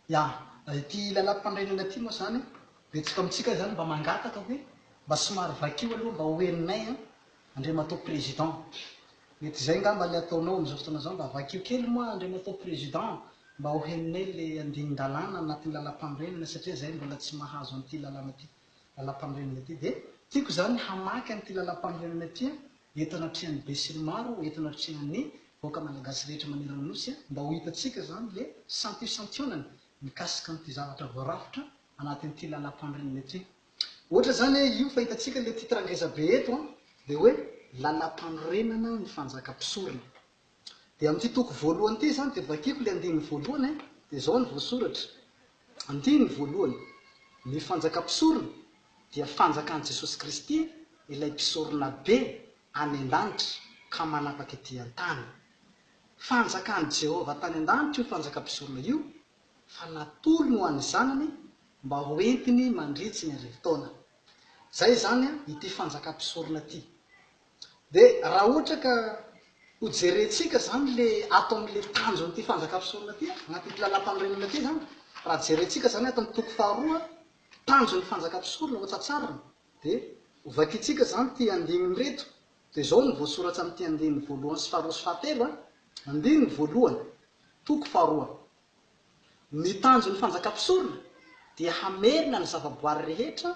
Ya, ity lalam-panorenana ity moa izany, betsaka amintsika izany mba mangataka hoe mba somary vakio aloha mba ho henonay an, Andriamatoa Président. Mety izay angamba ilay ataonao amin'izao fotoana izao, mba vakio kely moa Andriamatoa Président mba ho henonay ilay andinin-dalàna anatin'ny lalam-panorenana satria izahay mbola tsy mahazo an'ity lalàna ity, lalam-panorenana ity. Dia tiako izany hamaky an'ity lalam-panorenana ity an, eto anatrehan'ny besinimaro, eto anatrehan'ny vahoaka malagasy rehetra manerana ny Nosy, mba ho hitantsika izany ilay santionsantionany mikasika an'ity zavatra voarafitra anatin'ity lalam-panorenana ity. Ohatra izany hoe io fa hitantsika ilay titre ngeza be eto an, dia hoe lalam-panorenana ny fanjaka-mpisorona. Dia amin'ity toko voalohany ity izany dia vakiko ilay andininy voalohany an, dia izao no voasoratra, andininy voalohany, ny fanjaka-mpisorona dia fanjakan'i Jesosy Kristy ilay mpisoronabe any an-danitra ka manapaka ety an-tany. Fanjakan'i Jehovah tany an-danitra io fanjaka-mpisorona io fa natolony ho an'ny Zanany mba ho entiny mandritsy ny arivotaona. Izay izany ity fanjaka-mpisorona ity. Dia raha ohatra ka ho jerentsika izany le ato amin'le tanjon'ity fanjakam-pisorona ity, anatin'ity lalàmpanorenana ity izany, raha jerentsika izany ato amin'ny toko faharoa, tanjon'ny fanjakam-pisorona ho tsatsarina, dia ho vakintsika izany ity andininy ireto, dia izao no voasoratra amin'ity andininy voalohany sy faharoa sy fahatelo an, andininy voalohany, toko faharoa. Ny tanjon'ny fanjakam-pisorona dia hamerina ny zavaboary rehetra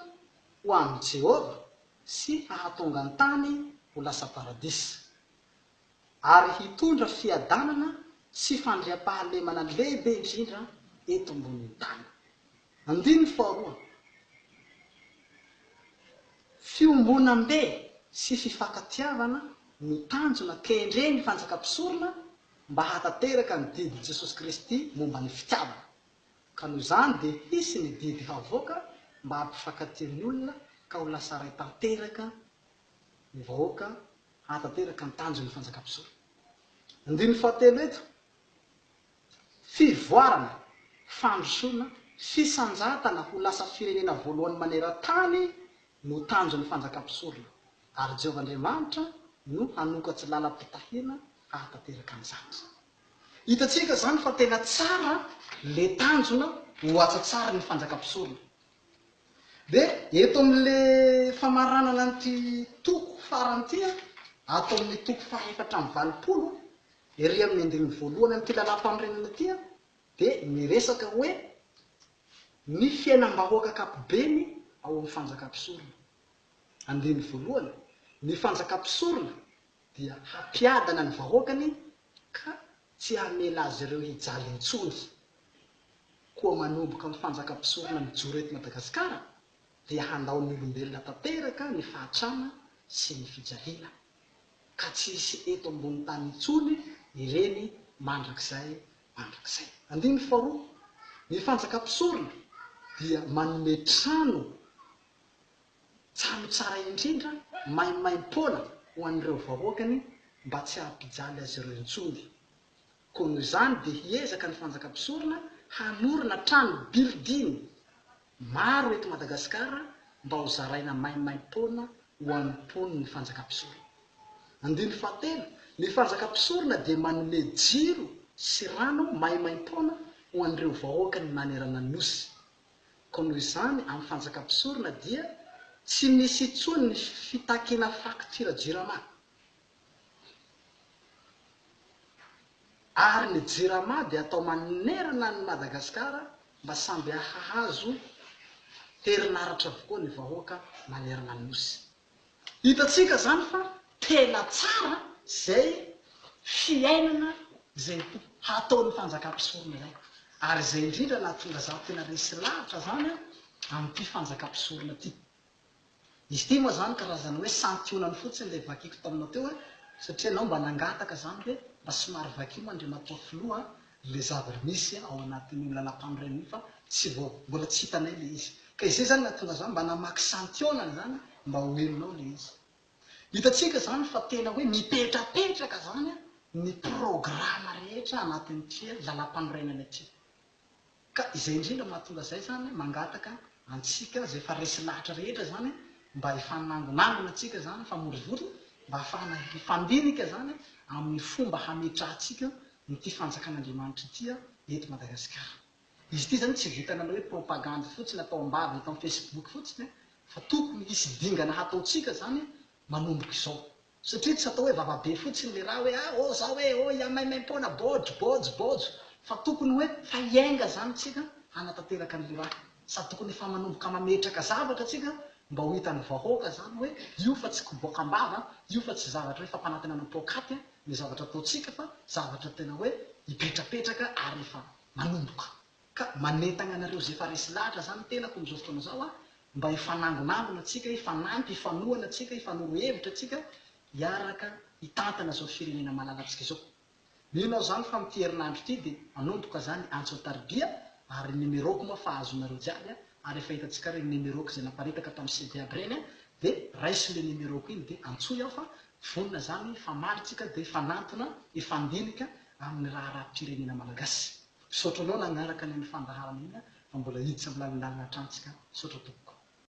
ho amin'i Jehovah sy hahatonga ny tany ho lasa paradisa, ary hitondra fiadanana sy fandriampahalemana lehibe indrindra eto ambonin'ny tany. Andininy faharoa, Fiombonambe sy fifankatiavana no tanjona kendren'ny fanjakam-pisorona mba hahatanteraka ny didin'i Jesosy Kristy momba ny fitiavana. Ka noho izany dia hisy ny didy havoaka mba hampifankatia ny olona ka ho lasa ray tanteraka ny vahoaka hahatanteraka ny tanjon'ny fanjakam-pisorona. Andininy fahatelo eto, Fivoarana, fandrosoana, fisanjatana ho lasa firenena voalohany maneran-tany no tanjon'ny fanjakam-pisorona, ary Jehovah Andriamanitra no hanokatsy lalam-pitahiana hahatanteraka an'izany. Hitantsika izany fa tena tsara le tanjona ho atsatsarin'ny fanjakam-pisorona. Dia eto amin'le famaranana an'ity toko farany ity, ato amin'ny toko faha 84, ery amin'ny andininy voalohany amin'ity lalàmpanorenana ity, dia miresaka hoe ny fiainam-bahoaka ankapobeny ao amin'ny fanjakam-pisorona. Andininy voalohany, ny fanjakam-pisorona dia hampiadana ny vahoakany ka tsy hamela azy ireo hijaly intsony. Koa manomboka amin'ny fanjakam-pisorona mijoro eto Madagasikara dia handao ny olombelona tanteraka ny fahatrana sy ny fijaliana, ka tsy hisy eto ambony tany intsony ireny mandrakizay mandrakizay. Andininy faharoa, Ny fanjakam-pisorona dia manome trano Trano tsara indrindra, maimaim-poana ho an'ireo vahoakany mba tsy hampijaly azy ireo intsony. Koa noho izany dia hiezaka ny fanjakam-pisorona hanorina trano building maro eto Madagasikara mba ho zaraina maimaim-poana ho an'ny mponin'ny fanjakam-pisorona. Andininy fahatelo, Ny fanjakam-pisorona dia manome jiro sy rano maimaim-poana ho an'ireo vahoakany manerana ny Nosy. Koa noho izany, amin'ny fanjakam-pisorona dia tsy misy intsony ny fitakiana faktiora Jirama. Ary ny Jirama dia atao manerana an'i Madagasikara mba samby hahazo herinaratra avokoa ny vahoaka manerana ny Nosy. Hitantsika izany fa tena tsara izay fiainana izay hataon'ny fanjakam-pisorona izay. Ary izay indrindra nahatonga izaho tena resy lahatra izany amin'ity fanjakam-pisorona ity. Izy ity moa izany karazana hoe santionany fotsiny ilay vakiko taminao teo satria ianao mba nangataka izany hoe mba somary vakio moa Andriamatoa Filoha ilay zava-misy ao anatin'io lalàmpanorenana io fa tsy vao mbola tsy hitanay ilay izy. Ka izay izany nahatonga za mba namaky santionany izany mba ho henonao ilay izy. Hitantsika izany fa tena hoe mipetrapetraka izany ny programa rehetra anatin'ity lalàmpanorenana ity. Ka izay indrindra mahatonga izay izany mangataka antsika izay efa resy lahatra rehetra izany mba hifanangonangona antsika izany, hifamorivory mba hahafahana hifandinika izany amin'ny fomba hametrahantsika an'ity fanjakan'Andriamanitra ity eto Madagasikara. Izy ity zany tsy vitan'ny hanao hoe propagandy fotsiny atao am-bava eto amin'ny facebook fotsiny fa tokony hisy dingana hataontsika zany manomboka izao. Satria tsy atao hoe vavabe fotsiny le raha hoe ah oh zao e oh ya maimaimpoana bôjo bôjo bôjo fa tokony hoe fa hiainga zany tsika hanatanteraka an'le raha. Sady tokony efa manomboka mametraka zavatra tsika mba ho hitan'ny vahoaka zany hoe io fa tsy koboka am-bava, io fa tsy zavatra hoe fampanantenana poakaty ny zavatra ataontsika fa zavatra tena hoe hipetrapetraka ary efa manomboka. Ka manentagna anareo ze efa resy lahatra zany tenako amizao fotoana zao ah mba hifanangonangona tsika, hifanampy, hifanohana tsika, hifanoro hevitra tsika hiaraka hitantana zao firenena malalantsika zao. Mino aho zany fa amity herinandro ity de hanomboka zany antso an-taribia ary numéro-ko moa fa azonareo jiaby ah ary efa hitantsika regny numéro-ko zay naparitaka tam CD aby regny ah de raiso le numéro-ko iny de antsoy aho fa vonona zany hifamaly tsika de hifanantona hifandinika amin'ny raharaham-pirenena malagasy. Misaotra anao nagnaraka an'iny fandaharana iny fa mbola hiditra amin'ny lalindalina hatrany tsika. Misaotra tompoko.